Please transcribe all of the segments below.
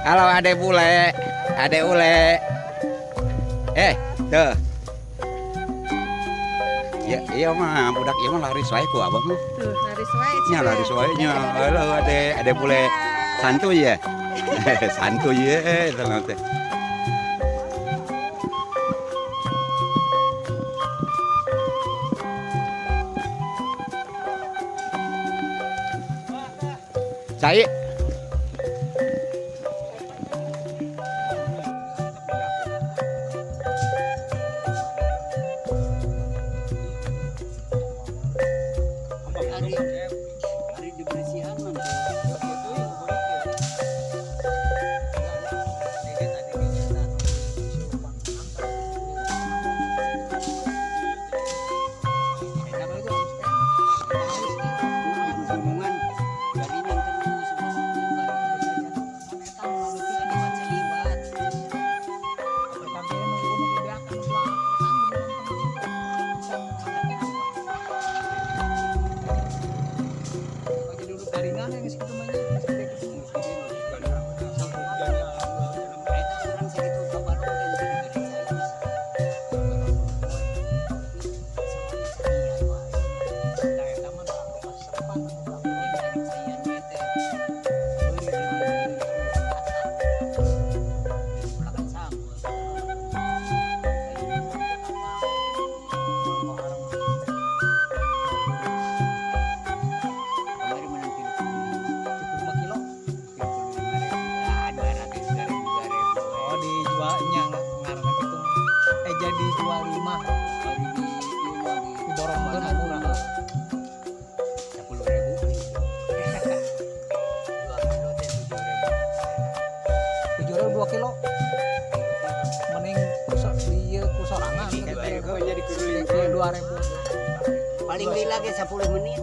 Halo ade bule, ade ule. Eh, tuh. Ya, iya mah budak ieu mah laris wae ku abah mah. Tuh, laris wae. Nya laris wae nya. Halo ade, ade bule. Santuy ya. Santuy ya eta teh. Cai. Hari hari dibersihan mah. Gunungan garingan terus. Liwat. Eta urang sakitu kabarong kan diberi cai. Oh, dijualnya ngarana gitu. Eh, jadi jual lima diborong banget murah. 10.000. 2 kilo teh 7.000. 7.000 2 kilo. Mending kusok di kusorangan. 2.000. Paling lila ge 10 menit.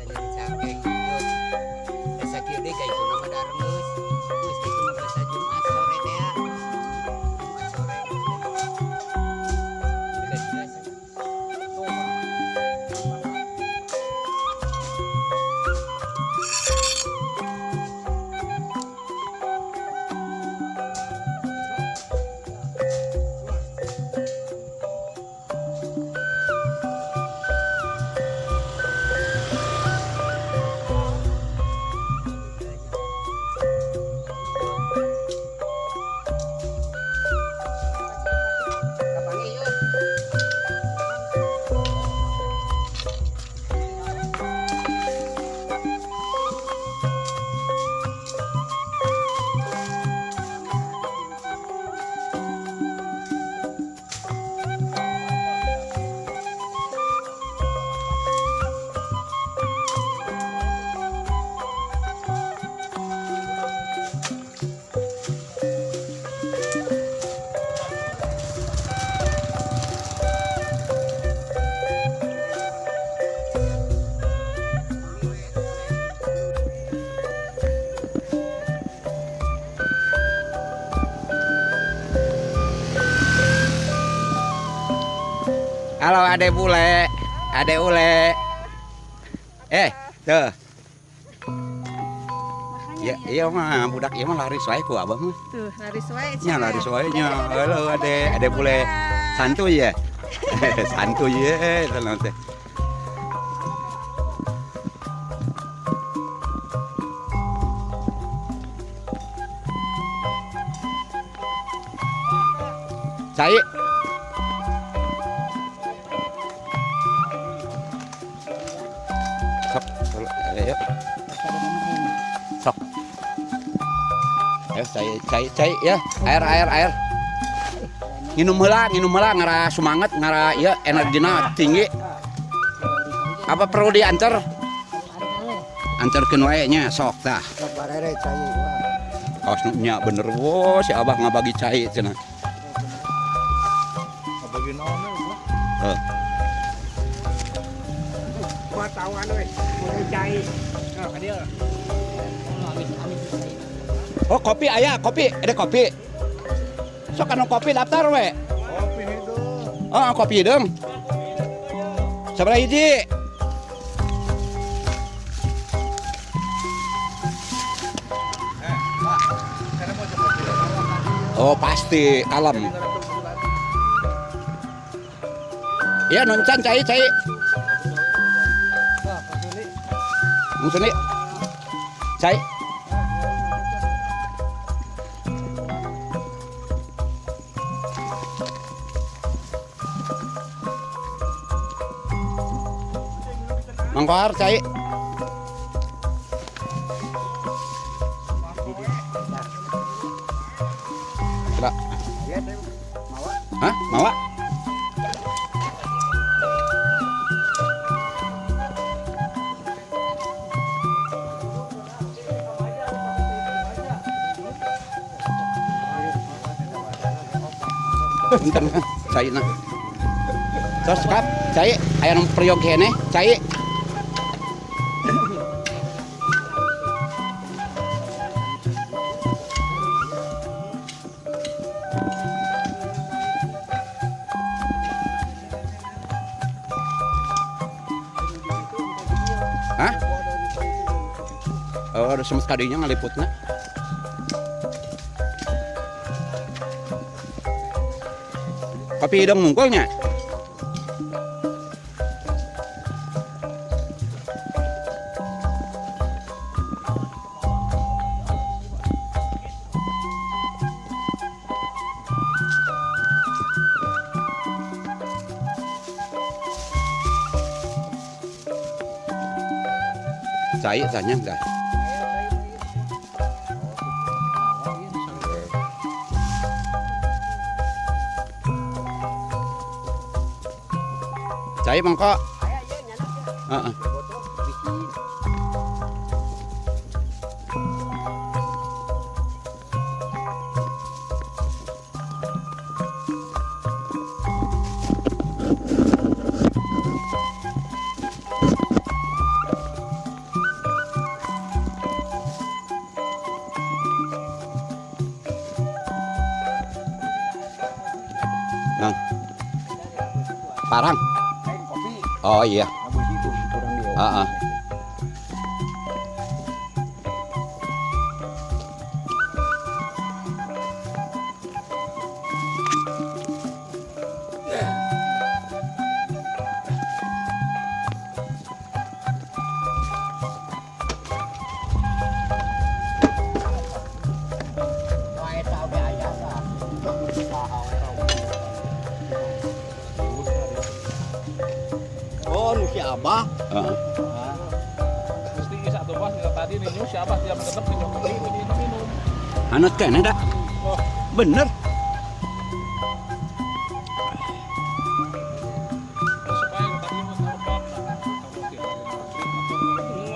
Jadi cangkeng. Asa kieu deui ka itu nama darenggeus. Geus kitu mah basa Jumat sore teh ya. Jumat sore. Biasa. Kapanggih yeuh. Halo ade bule, ade ule. Eh, tuh. Ya, iya mah budak ieu mah laris wae ku abah mah. Tuh, laris wae. Nya laris wae nya. Halo ade, ade bule. Santuy ya. Santuy ya eta teh. Cai. Sok, ayo. Sok. Ayo cai cai cai ya, air air air. Nginum heula ngara semangat, ngara ya energina tinggi. Apa perlu diantar? Antarkeun wae nya sok tah. Awas nu nya bener wo si Abah ngabagi cai cenah. Ngabagi naon we? Heuh. Wartawan we, mulai cai. Nah, ka dieu. Oh kopi aya, kopi, ada kopi. Sok anu kopi daftar we. Kopi hidup. Oh, kopi hideung. Sabaraha hiji? Oh pasti kalem. Ya noncan cai cai. Sini. Cai. Mangkor cai. Hah? Mawa? Punten kan, cai na. Terus kap, cai aya nu priog keneh, cai. Hah? Oh, ada semet kadinya ngaliputna. Kopi hidung mungkulnya. Cai tanya enggak? Cai mangkok. Heeh. Nah. Parang. Oh iya. Heeh. Oh, nu si Abah. Heeh. Mesti satu pas tadi nih si Abah tidak tetep minum. Anut keneh dah. Bener.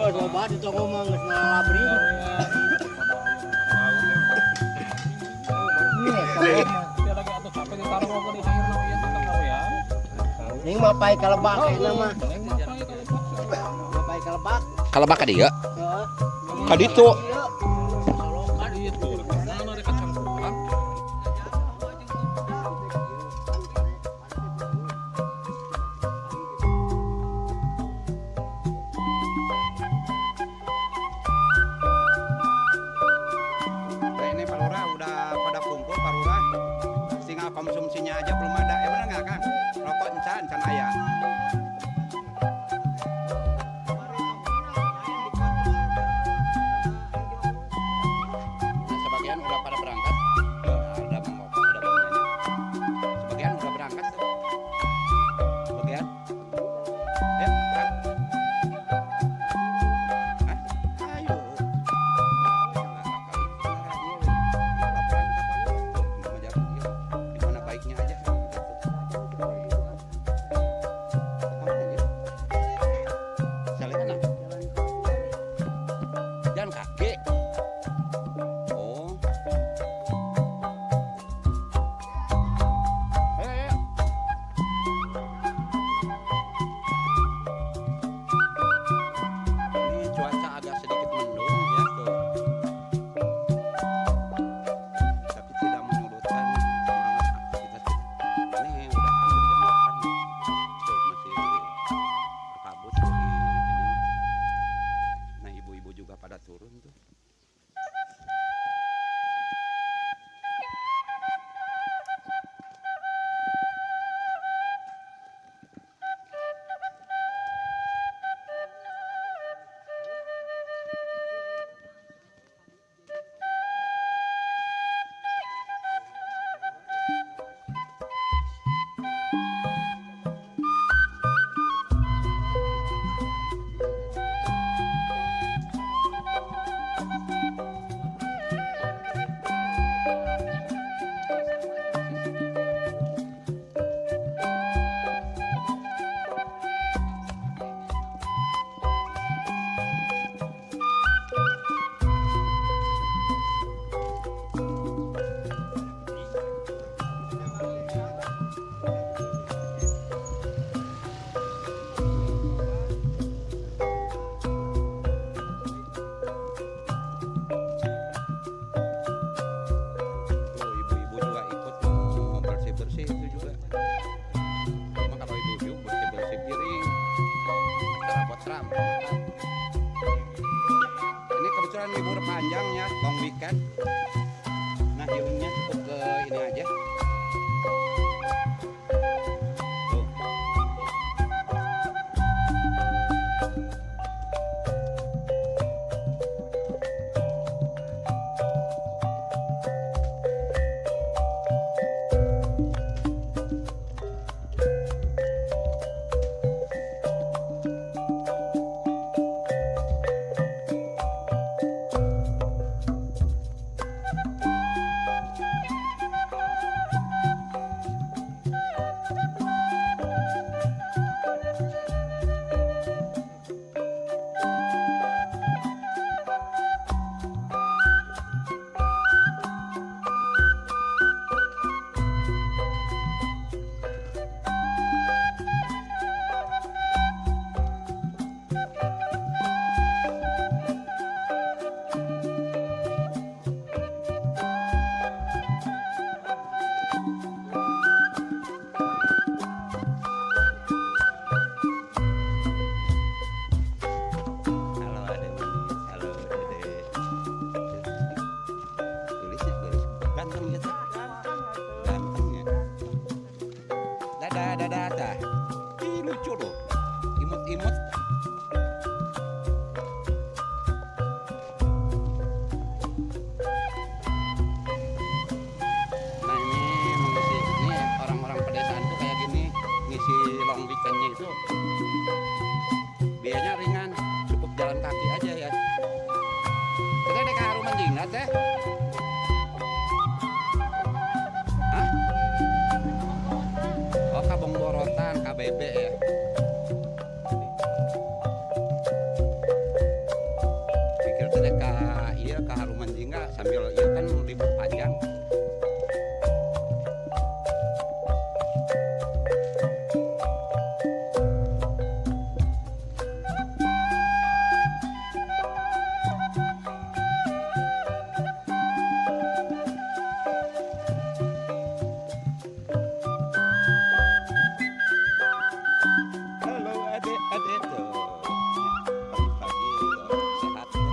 Enggak, di toko mah geus ngalabri. Ning mah pai kalebak ayeuna mah. Pai kalebak. Kalebak ka dieu? Heeh. Ka ditu. Ini Pak Lurah udah pada kumpul Pak Lurah. Tinggal konsumsinya aja belum ada. Ya benar nggak Kang? Rokok encan, encan aya. Nah, sebagian udah pada berangkat. Ada mangkok, ada baunya. Sebagian udah berangkat tuh. Sebagian. Ya, Kang. Hah? Ayo. Dimana baiknya aja. Panjang ya, long weekend. Nah, healingnya cukup ke ini aja. Tuh. Halo Ade manis, halo Dede. Tulisnya tulis. Ganteng gitu. Ganteng ya. Dadah, dadah, dah. Ih, lucu loh. Imut-imut. Nah, ini mengisi ini orang-orang pedesaan tuh kayak gini, ngisi long weekendnya itu biayanya ringan, cukup jalan kaki aja ya. Kita dek haruman jingga teh. Hah? Oh, Kabong Borotan, KBB ya. Pikir teh ka iya ka Haruman Jingga sambil iya kan libur panjang. Halo adek adek tuh. Pagi-pagi tuh, sehat ya.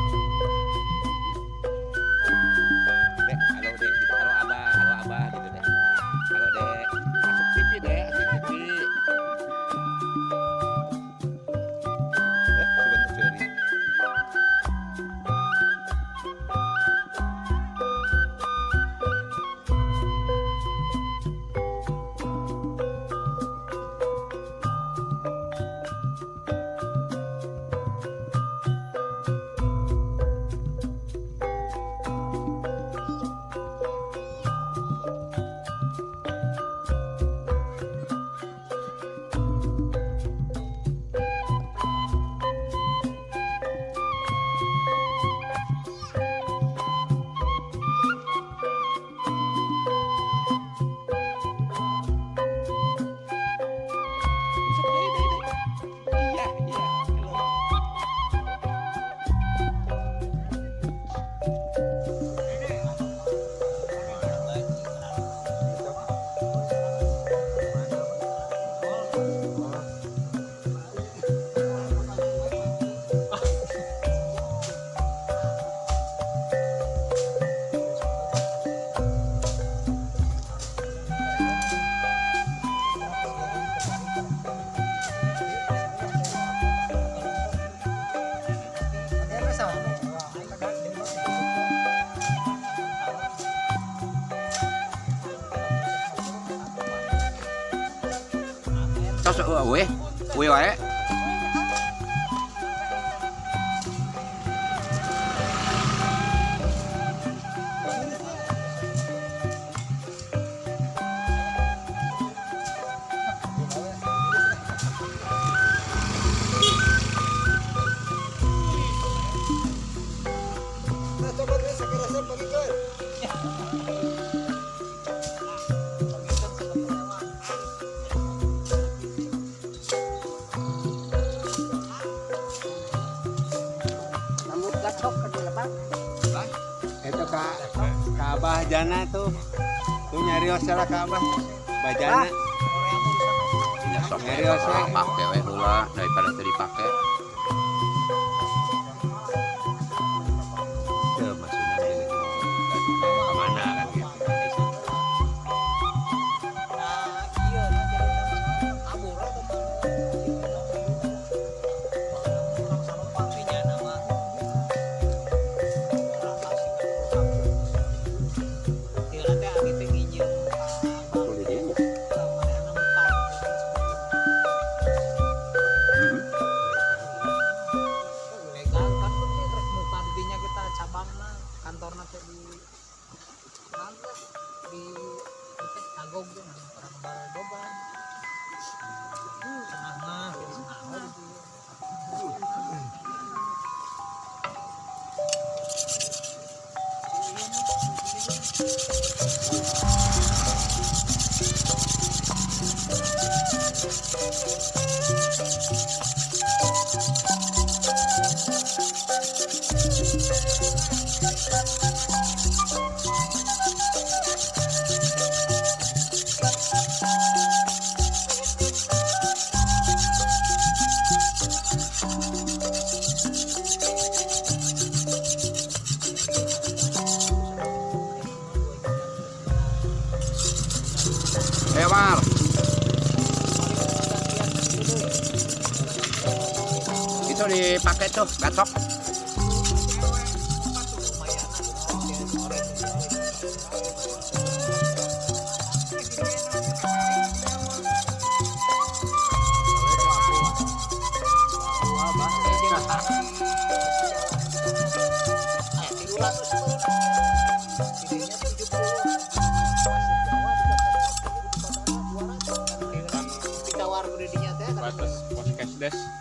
Dek, halo dek, gitu. Halo abah gitu deh. Halo dek, masuk TV dek, masuk TV. Sebentar curi. Masuk deh, deh, deh. Iya, iya. Halo. Tos eueuh, we wae. Nah, coba deh sakit rasa pagikeun. Rambut gacok ke di lebak. Itu ka ka Abah Jana tuh. Tuh nyari salah ka Abah. Bajana. Ya sok Nyarios we. pake we heula daripada teu dipake. Teu Di itu teh kagok tuh nah, orang baladogan. Cenah mah, jadi cenah we gitu. Ayo, Mar. Itu dipakai tuh, gatok. Ditawar ku didinya teh. Batas podcast des.